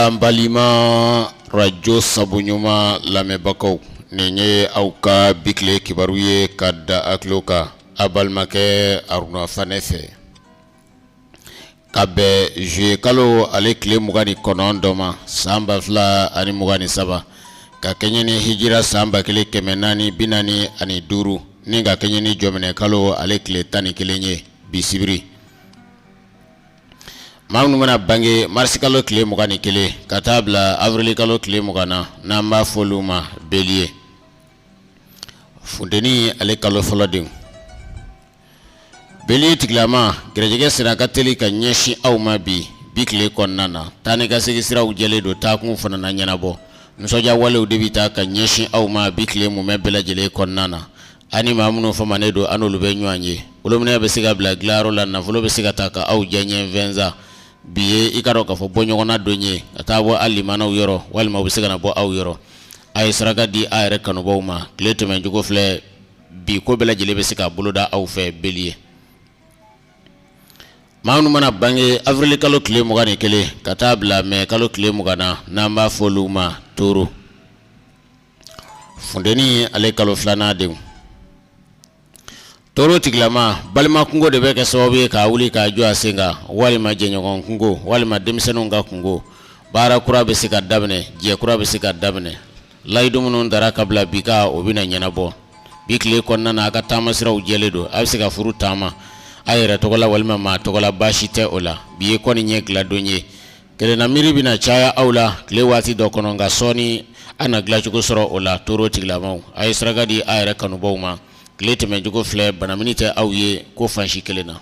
An balima radio Sabuɲuman lamɛnbagaw, nin ye aw ka bi tile kibaru ye ka da a tulo kan a balimakɛ Aruna Fanɛ fɛ. Ka bɛn juillet kalo ale tile 29 ma san 2023, ka kɛɲɛ ni hijira san 1445 ni ka kɛɲɛ ni jɔminɛ kalo ale tile 11 ye bi sibiri. Maa minnu mana bange marisi kalo tile 21 ka taa bila avril kalo tile 20 na, n'an b'a fɔ olu ma bélier, funteni ale kalo fɔlɔ denw. Bélier tigilama, gɛrɛjɛgɛ sira ka teli ka ɲɛsin aw ma bi bi tile kɔnɔna na. Taa ni ka segin siraw jɛlen don, taakun fana na ɲɛnabɔ. Nisɔndiya walew de bɛ taa ka ɲɛsin aw ma bi tile mumɛ bɛɛ lajɛlen kɔnɔna na. A ni maa minnu famanen don, an n'olu bɛ ɲɔgɔn ye. Bolominɛ bɛ se ka bila dilanyɔrɔ la, nafolo bɛ se ka ta ka aw diya ɲɛ bi ye i ka dɔn k'a fɔ bɔ ɲɔgɔnna don ye ka taa bɔ aw limanaw yɔrɔ, walima u bɛ se ka na bɔ aw yɔrɔ. A ye saraka di a yɛrɛ kanubaw ma. Tile tɛmɛncogo filɛ bi, ko bɛɛ lajɛlen bɛ se ka boloda aw fɛ bélier. Maa minnu mana bange avril kalo tile 21 ka taa bila mai kalo tile 20 na, n'an b'a fɔ olu ma taureau, funteni ale kalo filanan denw. Taureau tigilama, balima kunko de bɛ kɛ sababu ye k'a wuli k'a jɔ a sen kan, walima jɛɲɔgɔn kunko, walima denmisɛnninw ka kunko. Baara kura bɛ se ka daminɛ, jɛ kura bɛ se ka daminɛ. Layidu minnu dara ka bila bi ka, o bɛna ɲɛnabɔ bi tile kɔnɔna na. A ka taama siraw jɛlen don, a bɛ se ka furu taama a yɛrɛ tɔgɔ la walima maa tɔgɔ la, baasi tɛ o la. Bi ye kɔni ɲɛ dilandon ye. Kelenna miiri bɛna caya aw la tile waati dɔ kɔnɔ, nka sɔɔni a na dilancogo sɔrɔ o la. Taureau tigilamaw, a ye saraka di a yɛrɛ kanubaw ma. Tile tɛmɛncogo filɛ, banamini tɛ aw ye ko fan si kelen na.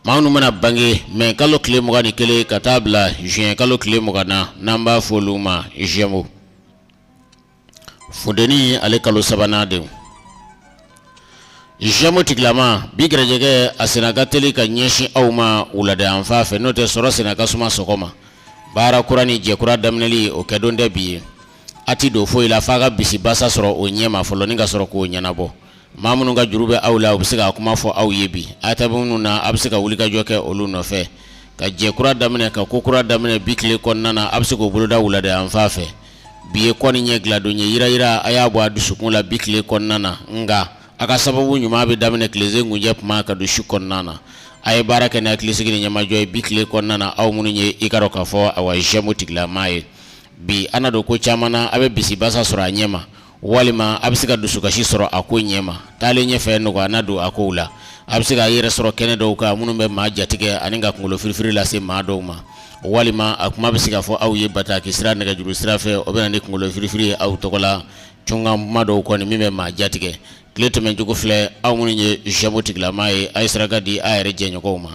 Maa minnu mana bange mai kalo tile 21 ka taa bila juin kalo tile 20 na, n'an b'a fɔ olu ma gémeaux, funteni ale kalo sabanan denw. Gémeaux tigilama, bi gɛrɛjɛgɛ a senna ka teli ka ɲɛsin aw ma wulada yanfan fɛ, n'o tɛ sɔrɔ senna ka suma sɔgɔma. Baara kura ni jɛ kura daminɛli, o kɛ don tɛ bi ye. A ti don foyi la f'a ka bisi basa sɔrɔ o ɲɛma fɔlɔ ni ka sɔrɔ k'o ɲɛnabɔ. Maa minnu ka juru bɛ aw la, u bɛ se ka kuma fɔ aw ye bi. A ta bɛ minnu na, a bɛ se ka wulikajɔ kɛ olu nɔfɛ ka jɛ kura daminɛ, ka ko kura daminɛ bi tile kɔnɔna na. A bɛ se k'o boloda wulada yanfan fɛ. Bi ye kɔni ɲɛ dilandon ye. Yirayira a y'a bɔ a dusukun la bi tile kɔnɔna na, nka a ka sababu ɲuman bɛ daminɛ tilesen kuncɛ tuma ka don su kɔnɔna na. A ye baara kɛ ni hakilisigi ni ɲɛmajɔ ye bi tile kɔnɔna na, aw minnu ye i ka dɔn k'a fɔ awa Gémeaux tigilamaa ye. Bi a na don ko caman na, a bɛ bisibasa sɔrɔ a ɲɛma, walima a bɛ se ka dusukasi sɔrɔ a ko ɲɛma. Taalen ɲɛfɛ, nɔgɔya na don a kow la. A bɛ se k'a yɛrɛ sɔrɔ kɛnɛ dɔw kan minnu bɛ maa jatigɛ ani ka kunkolo firifiri lase maa dɔw ma, walima a kuma bɛ se ka fɔ aw ye bataki sira, nɛgɛjuru sira fɛ. O bɛ na ni kunkolo firifiri ye aw tɔgɔ la, cunkan kuma dɔw kɔni min bɛ maa jatigɛ. Tile tɛmɛncogo filɛ, aw minnu ye Gémeaux tigilamaa ye, a ye saraka di a yɛrɛ jɛɲɔgɔnw ma.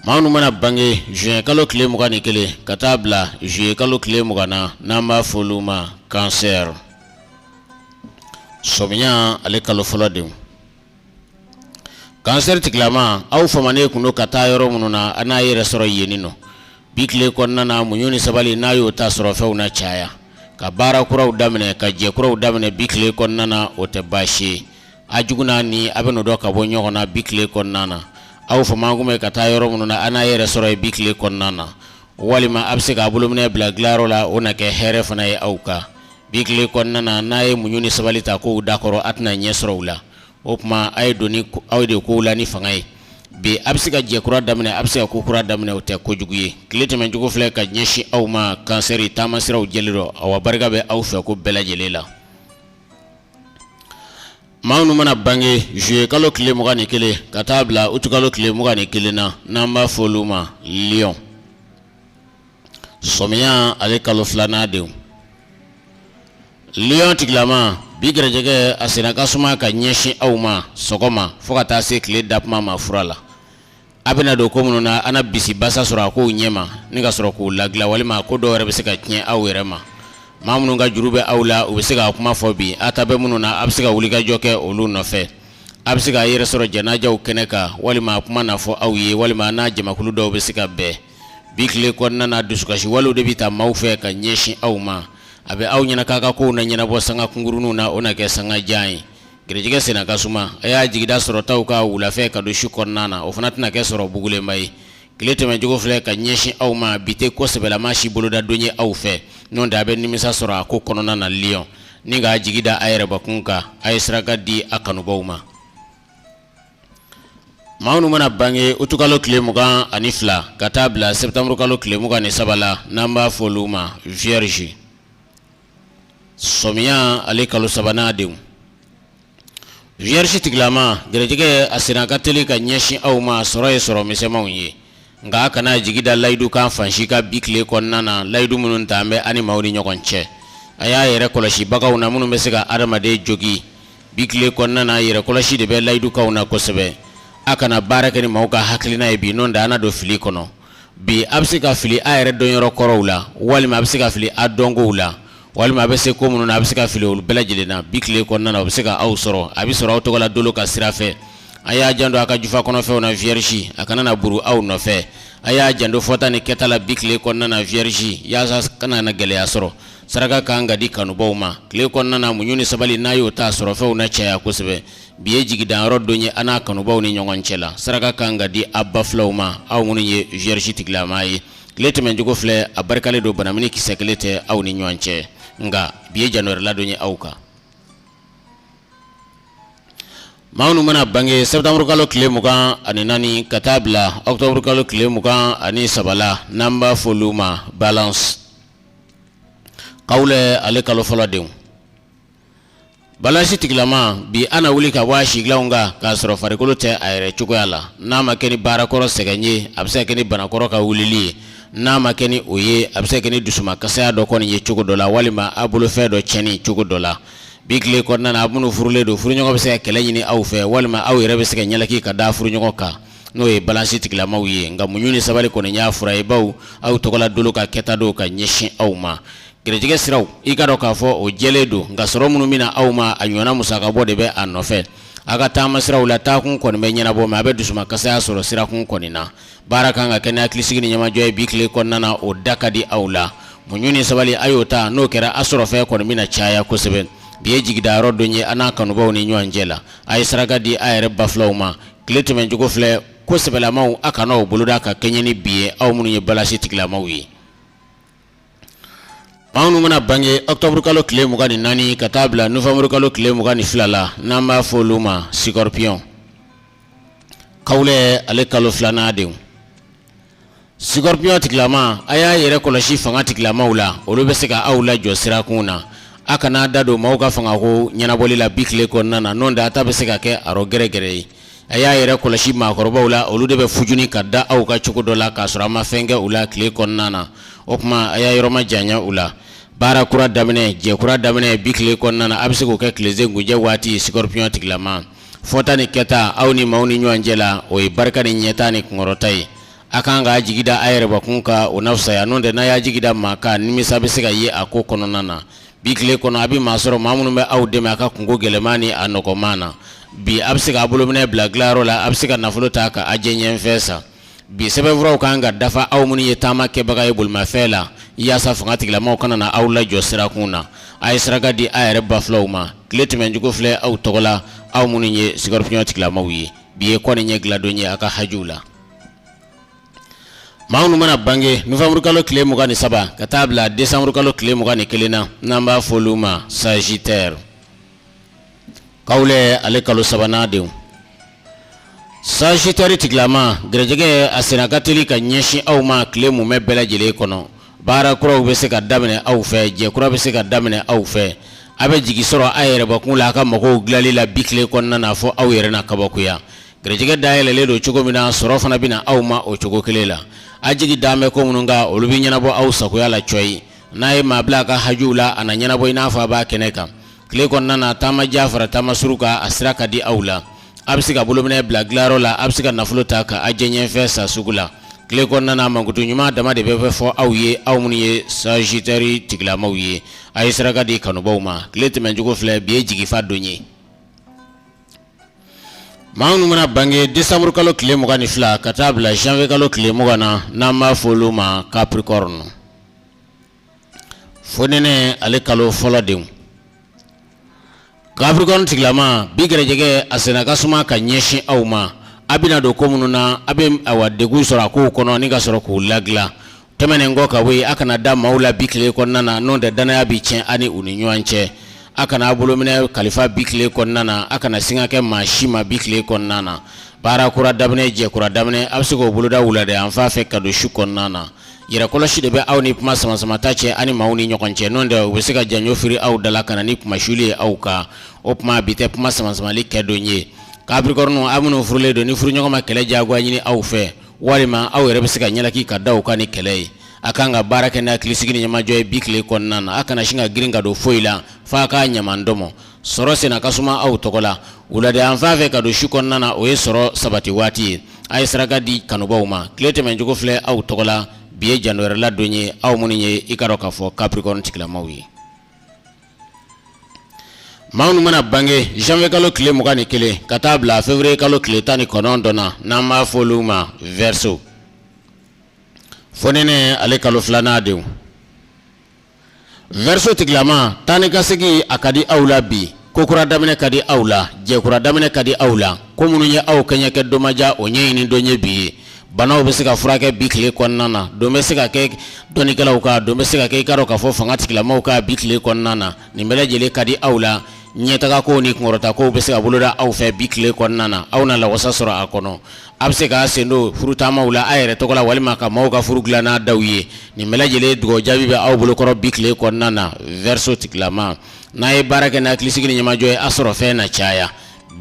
Maa minnu mana bange juin kalo tile 21 ka taa bila juillet kalo tile 20 na, n'an b'a fɔ olu ma cancer, sɔmiya ale kalo fɔlɔ denw. Cancer tigilama, aw famanen kun don ka taa yɔrɔ minnu na, a n'a yɛrɛ sɔrɔ yen nɔ bi tile kɔnɔna na. Muɲu ni sabali, n'a y'o ta, sɔrɔ fɛnw na caya. Ka baara kuraw daminɛ, ka jɛ kuraw daminɛ bi tile kɔnɔna na, o tɛ baasi ye. A jugu n'a ni a bɛ n'o dɔn ka bɔ ɲɔgɔn na bi tile kɔnɔna na. Aw fama kun bɛ ka taa yɔrɔ minnu na, a n'a yɛrɛ sɔrɔ yen bi tile kɔnɔna na, walima a bɛ se k'a bolominɛ bila dilanyɔrɔ la, o na kɛ hɛrɛ fana ye aw kan bi tile kɔnɔna na. N'a ye muɲu ni sabali ta kow dakɔrɔ, a tɛna ɲɛ sɔrɔ u la. O tuma a ye don ni aw de kow la ni fanga ye bi. A bɛ se ka jɛ kura daminɛ, a bɛ se ka ko kura daminɛ, o tɛ kojugu ye. Tile tɛmɛncogo filɛ ka ɲɛsin aw ma cancer, taamasiraw jɛlen don, awa barika bɛ aw fɛ ko bɛɛ lajɛlen la. Maa minnu mana bange juillet kalo tile 21 ka taa bila août kalo tile 21 na, n'an b'a fɔ olu ma lion, sɔmiya ale kalo filanan denw. Lion tigilama, bi gɛrɛjɛgɛ a senna ka suma ka ɲɛsin aw ma sɔgɔma fo ka taa se tile datuma ma fura la. A bɛna don ko minnu na, a na bisi basa sɔrɔ a kow ɲɛma ni ka sɔrɔ k'u ladilan, walima ko dɔw yɛrɛ bɛ se ka tiɲɛ aw yɛrɛ ma. Maa minnu ka juru bɛ aw la, u bɛ se ka kuma fɔ bi. A ta bɛ minnu na, a bɛ se ka wulikajɔ kɛ olu nɔfɛ. A bɛ se k'a yɛrɛ sɔrɔ janajaw kɛnɛ kan, walima kuma na fɔ aw ye, walima n'a jamakulu dɔw bɛ se ka bɛn bi tile kɔnɔna na. Dusukasi walew de bɛ taa maaw fɛ ka ɲɛsin aw ma. A bɛ aw ɲɛna k'a ka kow na ɲɛnabɔ sanga kunkurunninw na, o na kɛ sanga jan ye. Garijɛgɛ senna ka suma, a y'a jigi da sɔrɔtaw kan wulafɛ ka don su kɔnɔna na, o fana tɛna kɛ sɔrɔ bugulenba ye. Tile tɛmɛcogo filɛ ka ɲɛsin aw ma, bi tɛ ko sɛbɛlama si boloda don ye aw fɛ, n'o tɛ a bɛ nimisa sɔrɔ a ko kɔnɔna na. Lion ni k'a jigi da a yɛrɛbakun kan, a ye saraka di a kanubaw ma. Maa minnu mana bange utukalo tile 22 ka taa bila sɛtanburukalo tile 23 la, n'an b'a fɔ olu ma vierge, sɔmiya ale kalo sabanan denw. Vierge tigilama, garijɛgɛ a senna ka teli ka ɲɛsin aw ma, sɔrɔ ye sɔrɔ misɛnmanw ye, nka a kana jigi da layidu kan fan si kan bi tile kɔnɔna na, layidu minnu ta an bɛ ani maaw ni ɲɔgɔn cɛ. A y'a yɛrɛ kɔlɔsi baganw na minnu bɛ se ka adamaden jogin. Bi tile kɔnɔna na, yɛrɛ kɔlɔsi de bɛ layidukanw na kosɛbɛ. A kana baara kɛ ni maaw ka hakilina ye bi, n'o tɛ a na don fili kɔnɔ. Bi a bɛ se ka fili a yɛrɛ dɔnyɔrɔ kɔrɔw la, walima a bɛ se ka fili a dɔnkow la, walima a bɛ se ko minnu na, a bɛ se ka fili olu bɛɛ lajɛlen na. Bi tile kɔnɔna na, o bɛ se ka aw sɔrɔ, a bɛ sɔrɔ aw tɔgɔ la dolo ka sira fɛ. A y'a janto a ka jufa kɔnɔfɛnw na vierge, a kana na buru aw nɔfɛ. A y'a janto fɔta ni kɛta la bi tile kɔnɔna na vierge, yaasa kana na gɛlɛya sɔrɔ. Saraka kan ka di kanubaw ma tile kɔnɔna na. Muɲu ni sabali, n'a y'o ta, sɔrɔfɛnw na caya kosɛbɛ. Bi ye jigidanyɔrɔ don ye a n'a kanubaw ni ɲɔgɔn cɛ la. Saraka kan ka di a ba filaw ma, aw minnu ye vierge tigilama ye. Tile tɛmɛncogo filɛ, a barikalen don, banamini kisɛ kelen tɛ aw ni ɲɔgɔn cɛ, nka bi ye jandoyɛrɛla don ye aw kan. Maa minnu mana bange sɛtanburukalo tile 24 ka taa bila ɔkutɔburukalo tile 23 la, n'an b'a fɔ olu ma balance, kawulɛ ale kalo fɔlɔ denw. Balance tigilama, bi a na wuli ka bɔ a sigilanw kan k'a sɔrɔ farikolo tɛ a yɛrɛ cogoya la. N'a ma kɛ ni baarakɔrɔ sɛgɛn ye, a bɛ se ka kɛ ni banakɔrɔ ka wulili ye. N'a ma kɛ ni o ye, a bɛ se ka kɛ ni dusumakasaya dɔ kɔni ye cogo dɔ la, walima a bolofɛn dɔ tiɲɛni cogo dɔ la. Bi tile kɔnɔna na, a minnu furulen don, furuɲɔgɔn bɛ se ka kɛlɛ ɲini aw fɛ, walima aw yɛrɛ bɛ se ka ɲɛlɛki ka da furuɲɔgɔn kan, n'o ye balance tigilamaw ye. Nka muɲu ni sabali kɔni y'a fura ye, bawo aw tɔgɔla dolo ka kɛta don ka ɲɛsin aw ma. Garijɛgɛ siraw, i ka dɔn k'a fɔ o jɛlen don, nka sɔrɔ minnu bɛna aw ma, a ɲɔgɔnna musakabɔ de bɛ a nɔfɛ. A ka taama siraw la, taakun kɔni bɛ ɲɛnabɔ, mɛ a bɛ dusumakasaya sɔrɔ sirakun kɔni na. Baara kan ka kɛ ni hakilisigi ni ɲɛmajɔ ye bi tile kɔnɔna na, o da ka di aw la. Muɲu ni sabali, a y'o ta, n'o kɛra a sɔrɔfɛn kɔni bɛna caya kosɛbɛ. Bi ye jigidayɔrɔ don ye a n'a kanubaw ni ɲɔgɔn cɛ la. A ye saraka di a yɛrɛ ba filaw ma. Tile tɛmɛncogo filɛ, ko sɛbɛlamaw, a kana o boloda ka kɛɲɛ ni bi ye, aw minnu ye balance tigilamaw ye. Maa minnu mana bange ɔkutɔburukalo tile 24 ka taa bila nowanburukalo tile 22 la, n'an b'a fɔ olu ma scorpion, kawulɛ ale kalo filanan denw. Scorpion tigilama, a y'a yɛrɛ kɔlɔsi fanga tigilamaw la, olu bɛ se ka aw lajɔ sirakun na. A kana da don maaw ka fangako ɲɛnabɔli la bi tile kɔnɔna na, n'o tɛ a ta bɛ se ka kɛ a rɔ gɛrɛgɛrɛ ye. A y'a yɛrɛ kɔlɔsi maakɔrɔbaw la, olu de bɛ fujuni ka da aw kan cogo dɔ la k'a sɔrɔ a ma fɛn kɛ u la tile kɔnɔna na. O tuma a y'a yɔrɔ majanya u la. Baara kura daminɛ, jɛ kura daminɛ bi tile kɔnɔna na, a bɛ se k'o kɛ tilesen kuncɛ waati. Scorpion tigilama, fɔta ni kɛta aw ni maaw ni ɲɔgɔn cɛ la, o ye barika ni ɲɛtaa ni kunkɔrɔta ye. A kan k'a jigi da a yɛrɛbakun kan, o na fisaya, n'o tɛ n'a y'a jigi da maa kan, nimisa bɛ se ka ye a ko kɔnɔna na. Bi tile kɔnɔ, a bɛ maa sɔrɔ, maa minnu bɛ aw dɛmɛ a ka kunko gɛlɛman ni a nɔgɔman na. Bi a bɛ se k'a bolominɛ bila dilanyɔrɔ la, a bɛ se ka nafolo ta ka a jɛɲɛfɛn san. Bi sɛbɛnfuraw kan ka dafa aw minnu ye taama kɛbaga ye bolimafɛn la, yaasa fanga tigilamaw kana na aw lajɔ sirakun na. A ye saraka di a yɛrɛ ba filaw ma. Tile tɛmɛncogo filɛ aw tɔgɔ la, aw minnu ye scorpion tigilamaw ye. Bi ye kɔ ni ɲɛ dilandon ye a ka hajuw la. Maa minnu mana bange nowanburukalo tile 23 ka taa bila desanburukalo tile 21 na, n'an b'a fɔ olu ma sagittaire, kawulɛ ale kalo sabanan denw. Sagittaire tigilama, garijɛgɛ a senna ka teli ka ɲɛsin aw ma tile mumɛ bɛɛ lajɛlen kɔnɔ. Baara kuraw bɛ se ka daminɛ aw fɛ, jɛ kura bɛ se ka daminɛ aw fɛ. A bɛ jigi sɔrɔ a yɛrɛbakun la a ka magow dilanli la bi tile kɔnɔna na, fo aw yɛrɛ na kabakoya. Garijɛgɛ dayɛlɛlen don cogo min na, sɔrɔ fana bɛna aw ma o cogo kelen la. A jigi dalen bɛ ko minnu kan, olu bɛ ɲɛnabɔ aw sagoya la cɔyi. N'a ye maa bila a ka hajuw la, a na ɲɛnabɔ i n'a fɔ a b'a kɛnɛ kan. Tile kɔnɔna na, taama jan fara taama surun kan, a sira ka di aw la. A bɛ se ka bolominɛ bila dilanyɔrɔ la, a bɛ se ka nafolo ta ka a jɛɲɛfɛn san sugu la. Tile kɔnɔna na, mankutu ɲuman dama de bɛ fɔ aw ye, aw minnu ye sagittaire tigilamaw ye. A ye saraka di kanubaw ma. Tile tɛmɛncogo filɛ, bi ye jigifa don ye. Maa minnu mana bange décembre kalo tile 22 ka taa bila janvier kalo tile 20 na, n'an b'a fɔ olu ma capricorne, fonɛnɛ ale kalo fɔlɔ denw. Capricorne tigilama, bi gɛrɛjɛgɛ a senna ka suma ka ɲɛsin aw ma. A bɛna don ko minnu na, a bɛ awa degun sɔrɔ a kow kɔnɔ ni ka sɔrɔ k'u ladilan. Tɛmɛnen kɔ ka bɔ yen, a kana da maaw la bi tile kɔnɔna na, n'o tɛ danaya bɛ tiɲɛ a ni u ni ɲɔgɔn cɛ. A kana a bolominɛ kalifa bi tile kɔnɔna na, a kana singa kɛ maa si ma bi tile kɔnɔna na. Baara kura daminɛ, jɛ kura daminɛ, a bɛ se k'o boloda wulada yanfan fɛ ka don su kɔnɔna na. Yɛrɛkɔlɔsi de bɛ aw ni kuma samasamata cɛ ani maaw ni ɲɔgɔn cɛ, n'o tɛ u bɛ se ka janjo firi aw da la ka na ni kumasuli ye aw kan. O tuma bi tɛ kuma samasamali kɛ don ye. Capricorne, aw minnu furulen don, ni furuɲɔgɔn ma kɛlɛ diyagoya ɲini aw fɛ, walima aw yɛrɛ bɛ se ka ɲɛnaki ka da u kan ni kɛlɛ ye. A kan ka baara kɛ ni hakilisigi ni ɲɛmajɔ ye bi tile kɔnɔna na. A kana sin ka girin ka don foyi la f'a k'a ɲamandɔmɔ. Sɔrɔ senna ka suma aw tɔgɔ la wulada yanfan fɛ ka don su kɔnɔna na, o ye sɔrɔ sabati waati ye. A ye saraka di kanubaw ma. Tile tɛmɛncogo filɛ aw tɔgɔ la. Bi ye jantoyɛrɛla don ye, aw minnu ye i ka dɔn k'a fɔ Capricorne tigilamaw ye. Maa minnu mana bange janvier kalo tile 21 ka taa bila février kalo tile 19 na, n'an b'a fɔ olu ma Verseau, fonɛnɛ ale kalo filanan denw. Verseau tigilama, taa ni ka segin a ka di aw la bi, ko kura daminɛ ka di aw la, jɛ kura daminɛ ka di aw la, ko minnu ye aw kɛɲɛkɛ domaja, o ɲɛɲini don ye bi ye. Banaw bɛ se ka furakɛ bi tile kɔnɔna na, don bɛ se ka kɛ dɔnnikɛlaw kan, don bɛ se ka kɛ i ka dɔn k'a fɔ fanga tigilamaw kan bi tile kɔnɔna na. Nin bɛɛ lajɛlen ka di aw la. Ɲɛtagako ni kunkɔrɔtakow bɛ se ka boloda aw fɛ bi tile kɔnɔna na, aw na lawasa sɔrɔ a kɔnɔ. A bɛ se k'a sen don furutaamaw la a yɛrɛ tɔgɔ la, walima ka maaw ka furu dilan n'a daw ye. Nin bɛɛ lajɛlen dugawu jaabi bɛ aw bolokɔrɔ bi tile kɔnɔna na. Verseau tigilama, n'a ye baara kɛ ni hakilisigi ni ɲɛmajɔ ye, a sɔrɔ fɛn na caya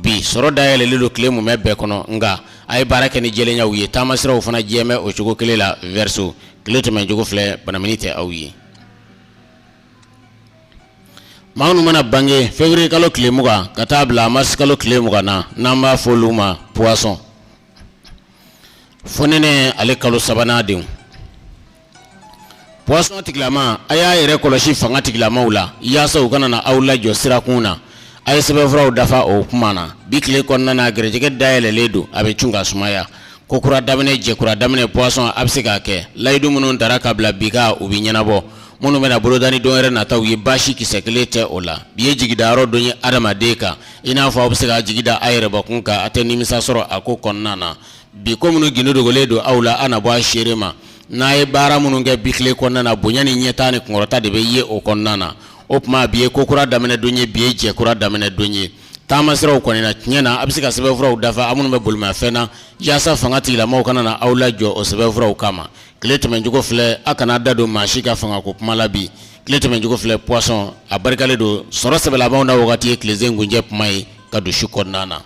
bi. Sɔrɔ dayɛlɛlen don tile mumɛ bɛɛ kɔnɔ, nka a ye baara kɛ ni jɛlenyaw ye. Taamasiraw fana jɛlen bɛ o cogo kelen la. Verseau, tile tɛmɛncogo filɛ, banamini tɛ aw ye. Maa minnu mana bange février kalo tile 20 ka taa bila mars kalo tile 20 na, n'an b'a fɔ olu ma poisson, fonɛnɛ ale kalo sabanan denw. Poisson tigilama, a y'a yɛrɛ kɔlɔsi fanga tigilamaw la yaasa u kana na aw lajɔ sirakun na. A ye sɛbɛnfuraw dafa o kuma na. Bi tile kɔnɔna na, gɛrɛjɛgɛ dayɛlɛlen don, a bɛ cun ka sumaya. Ko kura daminɛ, jɛ kura daminɛ, poisson a bɛ se k'a kɛ. Layidu minnu tara ka bila bi kan, u bɛ ɲɛnabɔ. Minnu bɛna boloda ni don wɛrɛ nataw ye, baasi kisɛ kelen tɛ o la. Bi ye jigidayɔrɔ don ye adamaden kan, i n'a fɔ aw bɛ se k'a jigi da a yɛrɛbakun kan, a tɛ nimisa sɔrɔ a ko kɔnɔna na. Bi ko minnu gindo dogolen don aw la, a na bɔ a seere ma. N'a ye baara minnu kɛ bi tile kɔnɔna na, bonya ni ɲɛtaa ni kunkɔrɔta de bɛ ye o kɔnɔna na. O tuma bi ye ko kura daminɛ don ye, bi ye jɛ kura daminɛ don ye. Taamasiraw kɔni na, tiɲɛ na, a bɛ se ka sɛbɛnfuraw dafa, aw minnu bɛ bolimafɛn na, yaasa fanga tigilamaw kana na aw lajɔ o sɛbɛnfuraw kama. Tile tɛmɛncogo filɛ, a kana da don maa si ka fangako kuma la bi. Tile tɛmɛncogo filɛ, poisson a barikalen don. Sɔrɔ sɛbɛlamaw na wagati ye tilesen kuncɛ kuma ye ka don su kɔnɔna na.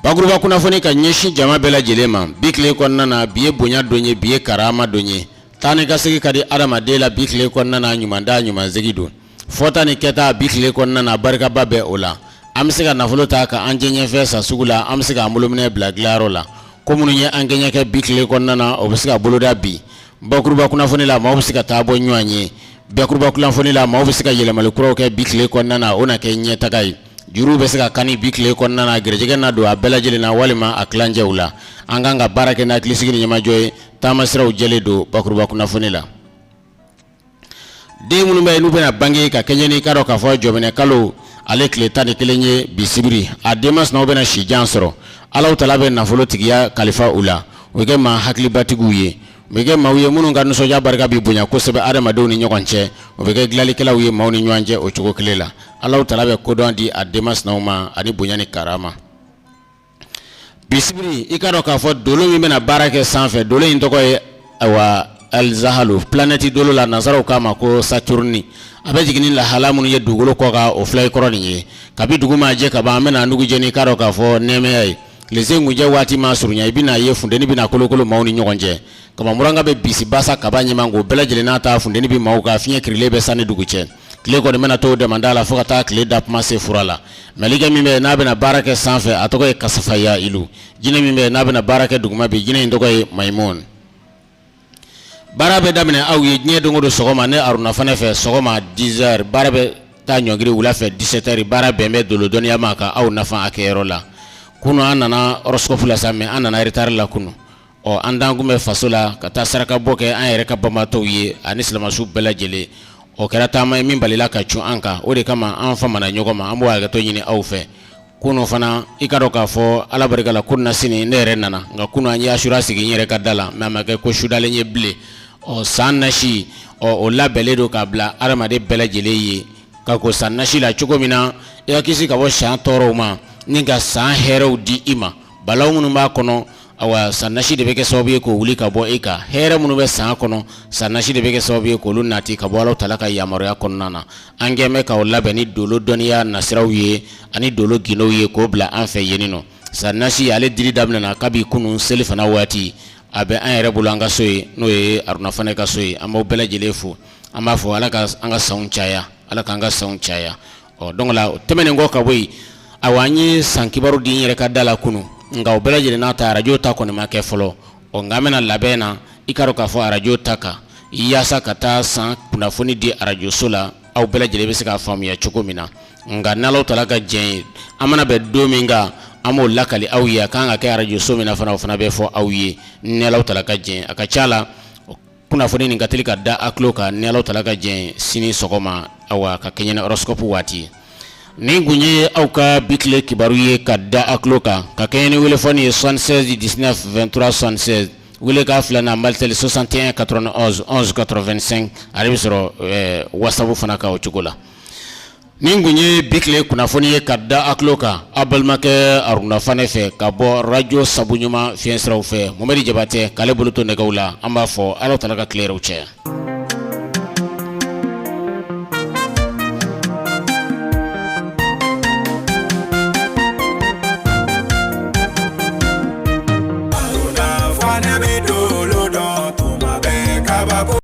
Bakuruba kunnafoni ka ɲɛsin jama bɛɛ lajɛlen ma bi tile kɔnɔna na. Bi ye bonya don ye, bi ye karama don ye. Taa ni ka segin ka di adamaden la bi tile kɔnɔna na. Ɲuman da ɲuman segin don. Fɔta ni kɛta bi tile kɔnɔna na, barikaba bɛ o la. An bɛ se ka nafolo ta ka an diyaɲɛfɛn san sugu la, an bɛ se k'an bolominɛ bila dilanyɔrɔ la. Ko minnu ye an kɛɲɛ kɛ bi tile kɔnɔna na, o bɛ se ka boloda bi. Bakuruba kunnafoni la, maaw bɛ se ka taa bɔ ɲɔgɔn ye. Bakuruba kunnafoni la, maaw bɛ se ka yɛlɛmali kuraw kɛ bi tile kɔnɔna na, o na kɛ ɲɛtaga ye. Juruw bɛ se ka kani bi tile kɔnɔna na. Gɛrɛjɛgɛ na don a bɛɛ lajɛlen na walima a tilancɛw la. An kan ka baara kɛ ni hakilisigi ni ɲɛmajɔ ye. Taamasiraw jɛlen don bakuruba kunnafoni la. Den minnu bɛ yen n'u bɛna bange ka kɛɲɛ ni i k'a dɔn k'a fɔ jɔminɛ kalo ale tile 11 ye bi sibiri, a den masinaw bɛna si jan sɔrɔ. Alahu taala bɛ nafolo tigiya kalifa u la. U bɛ kɛ maa hakilibatigiw ye, u bɛ kɛ maaw ye minnu ka nisɔndiya barika bɛ bonya kosɛbɛ adamadenw ni ɲɔgɔn cɛ. U bɛ kɛ dilanlikɛlaw ye maaw ni ɲɔgɔn cɛ o cogo kelen la. Alahu taala bɛ kodɔn di a den masinaw ma ani bonya ni karama. Bi sibiri, i k'a dɔn k'a fɔ dolo min bɛna baara kɛ sanfɛ, dolo in tɔgɔ ye awa alizahalu, planète dolo la, nansaraw k'a ma ko Saturne. A bɛ jigin ni lahala minnu ye dugukolo kɔ kan, o filɛ i kɔrɔ nin ye. Kabi dugu maa jɛ ka ban, an bɛna dugu jɛ ni i k'a dɔn k'a fɔ nɛɛmaya ye. Tilesen kuncɛ waati maa surunya, i bɛna ye funteni bɛna kolokolo maaw ni ɲɔgɔn cɛ. Kabamuranka bɛ bisi basa kaba ɲɛma k'o bɛɛ lajɛlen n'a ta, funteni bɛ maaw kan, fiɲɛ kirilen bɛ san ni dugu cɛ. Tile kɔni bɛna to damanda la fo ka taa tile da kuma se fura la. Mɛlɛkɛ min bɛ n'a bɛna baara kɛ sanfɛ, a tɔgɔ ye kasafaya ilu. Jinɛ min bɛ n'a bɛna baara kɛ duguma bi, jinɛ in tɔgɔ ye mayimun. Baara bɛ daminɛ aw ye diɲɛ don o don sɔgɔma ne Aruna Fanɛ fɛ sɔgɔma 10 heures, baara bɛ taa ɲɔngiri wula fɛ 17 heures. Baara bɛn bɛ dolo dɔnniya ma ka aw nafa a kɛyɔrɔ la. Kunun an nana horoscope la sa, mais an nana retard la kunun. Ɔ an dan kun bɛ faso la ka taa saraka bɔ kɛ an yɛrɛ ka banbaatɔw ye ani silamɛsu bɛɛ lajɛlen. O kɛra taama ye min balila ka cun an kan, o de kama an famana ɲɔgɔn ma. An b'o hakɛto ɲini aw fɛ. Kunun fana, i ka dɔn k'a fɔ Ala barika la, kununasini ne yɛrɛ nana, nka kunun an ye asura sigi n yɛrɛ ka da la, mais a ma kɛ ko sudalen ye bilen. Ɔ san nasi, ɔ o labɛnnen don k'a bila adamaden bɛɛ lajɛlen ye ka ko san nasi la cogo min na i ka kisi ka bɔ san tɔɔrɔw ma ni ka san hɛrɛw di i ma. Balaw minnu b'a kɔnɔ, awa san nasi de bɛ kɛ sababu ye k'o wuli ka bɔ e kan. Hɛrɛ minnu bɛ san kɔnɔ, san nasi de bɛ kɛ sababu ye k'olu nati ka bɔ Alahu taala ka yamaruya kɔnɔna na. An kɛn bɛ k'aw labɛn ni dolo dɔnniya nasiraw ye ani dolo gindow ye k'o bila an fɛ yen nɔ. San nasi ale dili daminɛna kabi kunun selifana waati. A bɛ an yɛrɛ bolo an ka so ye, n'o ye Aruna Fanɛ ka so ye. An b'aw bɛɛ lajɛlen fo. An b'a fɔ Ala ka an ka sanw caya, Ala k'an ka sanw caya. Ɔ donc la o tɛmɛnen kɔ ka bɔ yen, ayiwa an ye san kibaru di n yɛrɛ ka da la kunun, nka o bɛɛ lajɛlen n'a ta, arajo ta kɔni ma kɛ fɔlɔ. Ɔ nka an bɛna labɛn na, i k'a dɔn k'a fɔ arajo ta kan, yaasa ka taa san kunnafoni di arajoso la, aw bɛɛ lajɛlen bɛ se k'a faamuya cogo min na. Nka n'Alahu taala ka jɛn ye, an mana bɛn don min kan, an b'o lakali aw ye. A kan ka kɛ arajoso min na fana, o fana bɛ fɔ aw ye ni Alahu taala ka jɛn. A ka ca la, kunnafoni nin ka teli ka da a tulo kan ni Alahu taala ka jɛn sini sɔgɔma, awa ka kɛɲɛ ni horoscope waati ye. Nin kun ye aw ka bi tile kibaru ye ka da a tulo kan ka kɛɲɛ ni welefɔni ye 76 19 23 76. Welekan filanan Malitel 61 91 11 85, ale bɛ sɔrɔ WhatsApp fana kan o cogo la. Nin kun ye bi tile kunnafoni ye ka da a tulo kan aw balimakɛ Aruna Fanɛ fɛ ka bɔ radio Sabu Ɲuman fiɲɛsiraw fɛ. Mohamɛdi Jabatɛ k'ale bolo to nɛgɛw la. An b'a fɔ Alahu taala ka tile hɛrɛw caya.